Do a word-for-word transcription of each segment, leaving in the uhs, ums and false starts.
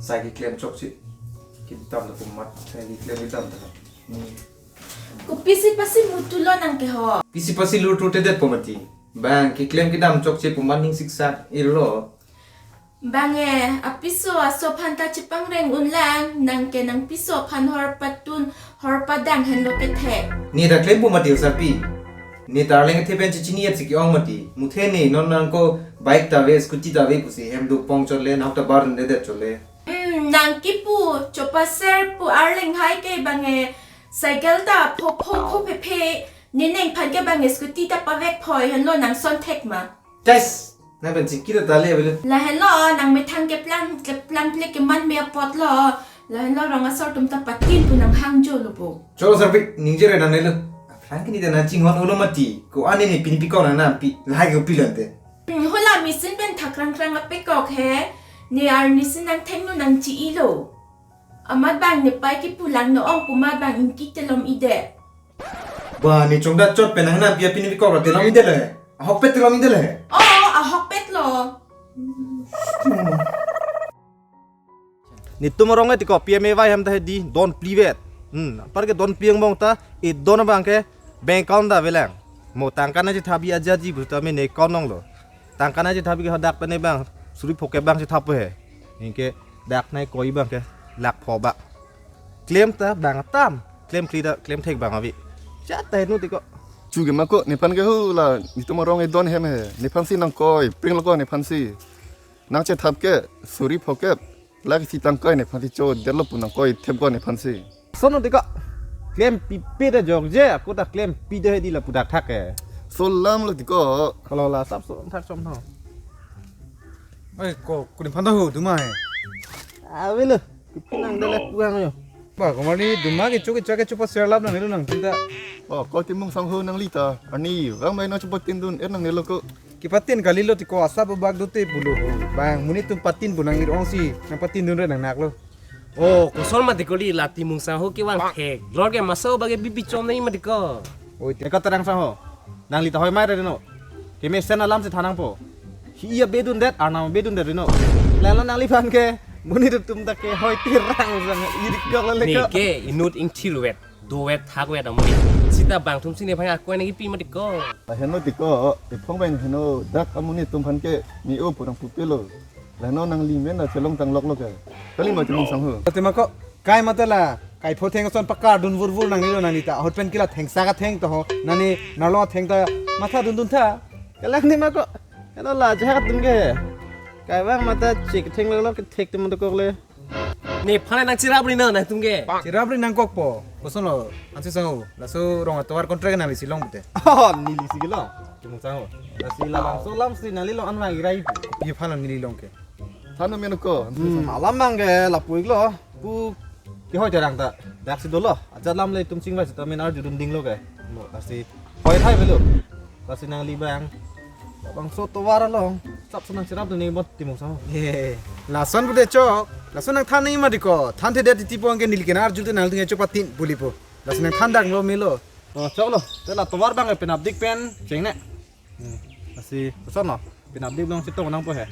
Sai keklem chokche. Kedam ta pu amat, sai keklem kedam ta. Hmm. Kopisi pasi mutulo nang ke ho. Pisi pasi lur tu tedet po mati. Bang keklem kedam chokche pu amat ning siksak irlo. Bang e, apiso aso aphan ta chepangreng unlang, nang ke nang piso aphan hor patun, hor padang henlo kethe. Ne ta klem po mati sarpi. Ne ta arleng kethe pen chechini et si ke-ong mati. Muthe ne non nang ko bike ta ave, scooty ta ave pusi hem do pong chot le, nahok ta bar ne det chot le. Hmm, nang kipu, chopaser pu arleng hai ke bang e, cycle ta pho pho pho phe phe, ne neng aphan ke bang e scooty ta pavek phoi henlo nang son thek ma. Tais, nang pen chingki ta le bele. Lahenlo, nang methang keplang, keplang ple keman me apot lo. Lahenlo rong asor atum ta patin pu nang hangjo lo po. Cholo sarpi, ningje re nang nelo. Aphrang ke ne ta nang chinghon ulo mati. Ko-an ne pini pikok nang nampi. Lahai ke pilon te. Hmm, hula machine pen thakrang krang apikok he. Ne arnisi nang thengno nang chi-ilo. Amat bang ne pai kipu lang no ong pu amat bang ingki telom ide. Ba, ne chongda chot pen nang nampi apini pikok ra telom ide le. Ahokpet telom ide le. Oh, ahokpet lo. Netum arong e tiko P M A Y hem ta hedi don phli vet. Hmm, apar ke don phli angbong ta, e don abang ke bank account ta avelang. Mo tangka nangchethap aji aji pu ta me ne account nong lo. Tangka nangchethap ke hadak pen ne bang suri pho ke bang chethap he. Anke dak nangkoi bang ke lakh pho ba. Klem ta bang atam, klem phli ta klem thek bang ave. Chat ta henu tiko. Chu ke ma ko, nephan ke hula, netum arong e don hem he. Nephan si nangkoi, pring lo ko nephan si. Nangchethap ke, suri pho ke, lake si tangkoi nephan si chodet lo pu nangkoi thep ko nephan si. Sono tiko. Klem pipe ta jokje, ako ta klem pi de hedi lapu dak thak ke. Solam lo tiko. Kalo la sap so thak som no. Oi, ko, ko nephan ta ho, duma he. Avelo, kipu nang dele puang yo. Ba, ko mani duma kecho kecho kecho paser lap nangnelo nangtum ta. Oh, ko Timung Sangho nangli ta. Arnivang mai nangchepatin dun er nangnelo ko. Kepatin kalilo tiko asa babak dote pulo. Bang, monit atum patin pu nang ir-ong si, nangpatin dun re nang naklo. Oh, koson mati kali la Timung Sangho kevang thek. Lor ke maso bage bibi chom nai mati ko. Oi, te ko terang Sangho. Nangli ta hoi mai re no. Kemesen alam si thanang po. Hi iya bedun det, arnam bedun det rino. Lalo nangliphan ke, monit atum ta ke hoi terang sang, irik kok lele Ne ko. Ke inut ingthir vet, do vet, thak vet amoi. Sita bang atum si nephan ako ne kipi mati ko. Lahenlo tiko, ephong pen heno, dak amonit atum aphan ke, mi o purang pupilo. Lahenlo nangli men na chelong tanglok lo ke. Kali ma Timung Sangho. Ate ma ko, kai mata la, kai photheng son pakar dun vur vur nangnelo nangli ta. Ahut pen ke la thengsa katheng to ho. Nani, nalo theng ta, matha dun dun tha. Kelak ne ma ko. Hello la, jahat dun ke. Kai bang mata chik theng lo lo ke thek tum to kok le. Nephan nangcherap ri no nangtum ke. Cherap ri nangkok po. Koson lo, ansi Sangho. Laso rong atovar contract nangli si long pute. Oh, neli si ke lo. Timung Sangho. Lasi labangso alam si nangli long an ma irai pu. Pi aphan lo neli long ke. Than no men ko. Hmm, alam bang ke lapu-ik lo. Pu kehoi terang ta. Dak si dolo. Ajat lam le tum chingvai seta men arju dun ding lo ke. Mo, lasi hoi thai velo. Lasi nangli bang. Bangso tovar along. Sap senang cherap dun ne bot Timung Sangho. He. Lason pute chok. Lason nangthan ne mati ko. Thanthedet titi po anke neli ke nang arju te nangtum ke chopatin pu li po. Lasi nangthan dak lo melo. Oh, chok lo. Te la tovar bang ke penap dik pen. Cheng ne. Hmm. Lasi, koson lo? Penap dik long chetong nang po he.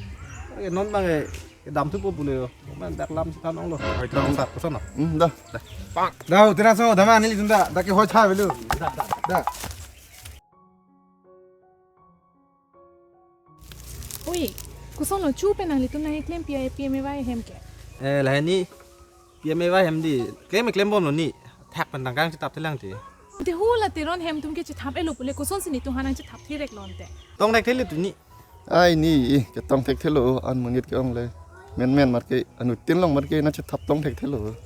Eh, non bang, eh, dam thu po pule yo. Man dak lam si than ong lo. Oi, than sak, koson lo? Hmm, dah. Dah, terang so, dama neli tunda. Dak ke hoi cha velo. Dah, dah. Dah. Oi, koson lo chu pen nanglitum nangkeklem P I P M A Y hem ke? Eh, laheni P M A Y hem di, klem klem bom lo ni, thak pen tangka nangchethap thelang ti. Te hula Teron hem atum ke chethap-et lo pule kosonsi netum aphan nangchethap therek lo ante. Tong thek thelo tu ni. Ai ni, ketong thek thelo, an monit ke-ong le. Men men mat ke, anuttin long mat ke, nangchethap tong thek thelo.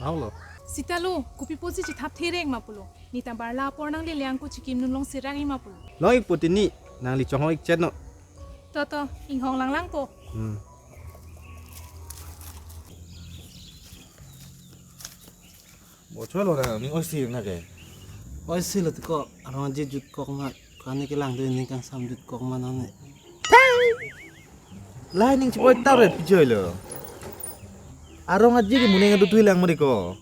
Hau lo. Sita lo, kopi pusi chethap therek ma pulo. Neta barla apor nangle liang ko chikim nunlong sirang ima pulo. Long-ik po ti ni, nangli chonghong-ik chet no. To to, inghong lang lang po. Hmm. Bochoi lo ra, mi oisi na ke. Oisi lo tiko, arong aje jutkok ma, kani kelang dun ning kangsam jutkok ma nang ne. Lai ning chipoi tar re pijoi lo. Arong aje ke muning adu thui lang mari ko.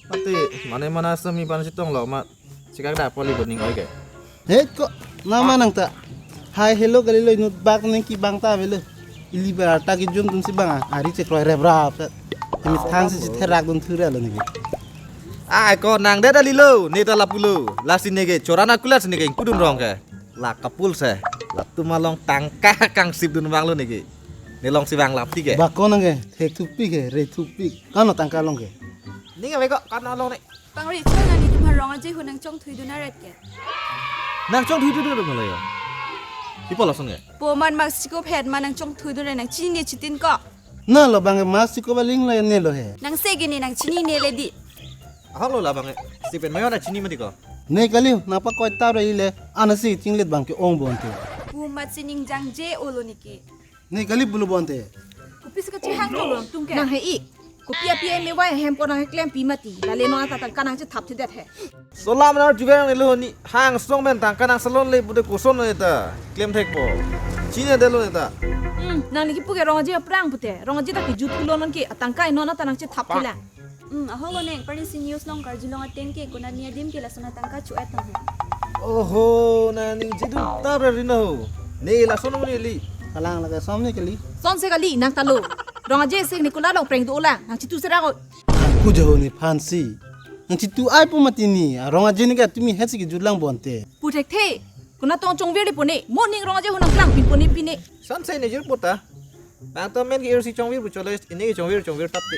Mati, mane mana semi pan sitong lo ma. Sikak da poli boning oi ke. He ko, nama nang ta. Hai hello kali lo inut bak neng ki bang ta velo. Ili bar ta ki jun tum si bang a. Ari chekroi rep rap ta. Methang si chitherak dun thura lo neke. Ai ko nang det alilo, ne ta lapulo. Lasi neke chorana kulat si neke ingkudun rong ke. La kapul se. Latum along tangka kangsip dun vanglo neke. Ne longsi vanglap ti ke. Bako nang ke, thek thupik ke, re thupik. Kano tangka along ke? Ning ave ko, kano along ne. Pangri, chol nang nitum ha Rong Aje ahut nangchongthui dun aret ke. Nangchongthui dun aret lo ya. Ipo lason ke? Po man mak sikop het ma nangchongthui dun aret nang chinine chitin ko. Na lo bang mask chikop aling le ne lo he. Nang se gini nang chinine le di. Ahok lo labang e. Si pen mayo na chini mati ko. Ne kali nang pakoi tap ra ile. Anasi chinglet bang ke-ong bonte. Pu mat si ning jangje olo neke. Ne kali bulu bonte. Kopi si kachihang ko lo nangtum ke. Nang he ik. Kopi api M A Y hem ko nang klempi mati. Lale non ata tangka nangchethap thedet he. Solam nar jugang ne lo ni hang song men tangka nang salon le pute koson ne ta. Klem thek po. Chini de lo ne ta. Hmm, nang niki puke Rong Aje aphrang pute. Rong Aje ta kejut pulo non ke atangka non ata nangchethap thela. Hmm, ahok lo neng, parni si news along karjulong ateng ke konat ni adim ke lason atangka chu-et tang he. Oho, nang ning jedun tap ra ri na ho. Ne lason mo ne li. Kalang lake som ne kali. Son se kali nang ta lo. Rong Aje se ne kula long preng do lang. Nangchitu serak o. Ku jaho nephan si. Nangchitu ai pu mati ni. Rong Aje ne ka tumi het si kejut lang bonte. Pu thekthe. Konat tong chongvir di pone. Mo ning Rong Aje ahut nangklang pin pone pine. San sai ne jir pota. Nang to men ke ir si chongvir pu chole, ini ke chongvir, chongvir tap ti.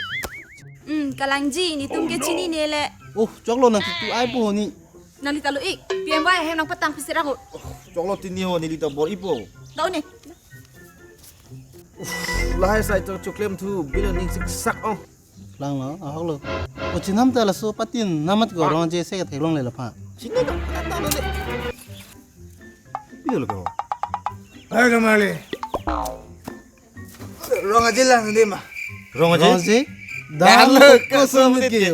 Hmm, kalangji, nitum ke chinine le. Oh, choklo nangchitu ai pu ho ni. Nang li ta lo ik, P M Y hem nangpatang pi serak o. Choklo tini ho ni li ta bor-i po. Dau ne. Lahai sai to choklem thu, bilo ning siksak ong. Lang lo, ahok lo. O chinam ta laso patin, namat ko Rong Aje se ka theklong le lapha. Chini ko, kata lo de. Bilo lo ko. Hai kamali. Rong Aje lang de ma. Rong Aje? Rong Aje? Dan lo, kosong mit ke.